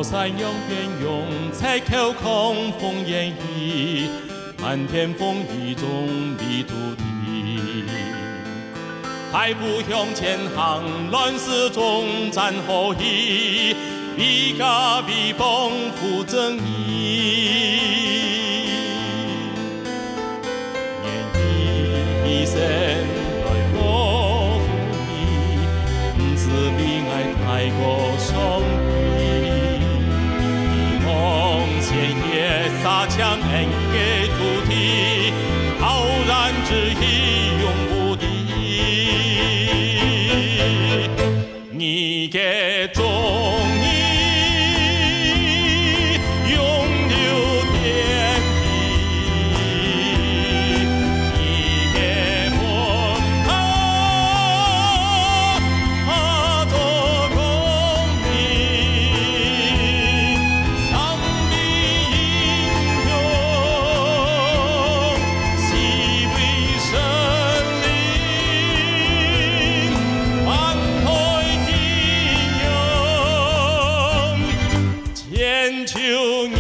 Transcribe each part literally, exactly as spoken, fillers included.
山仰邊湧，赤口空風煙起，滿天風雨中未土地。大步向前行，亂世中戰和氣，為家為邦負正義。 願犧牲來保護你，毋使為𠊎大過上帝。希望鮮血灑淨恩个土地，浩然之氣永無敵。你个忠義永留天地，你个奔跑化作光明，上帝英雄，是為神靈。 萬代敬仰，千秋人民。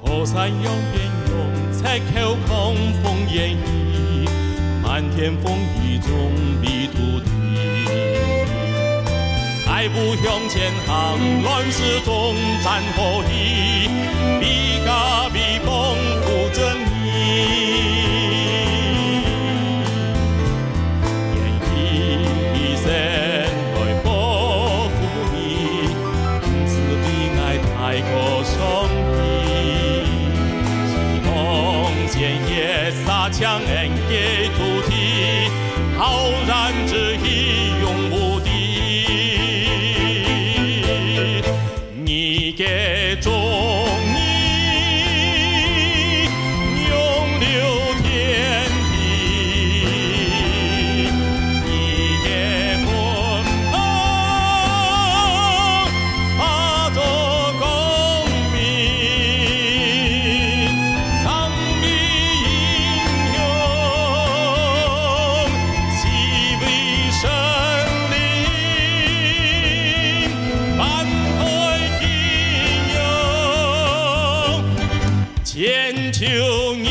河山仰邊湧，赤口空風煙起，滿天風雨中未土地。大步向前行，亂世中戰和氣，為家為邦負正義。 願犧牲來保護你，毋使為𠊎大過上帝。希望鮮血灑淨恩个土地，浩然之氣永無敵。 你个忠義永留天地，你个奔跑化作光明，上帝英雄，是為神靈。 萬代敬仰，千秋人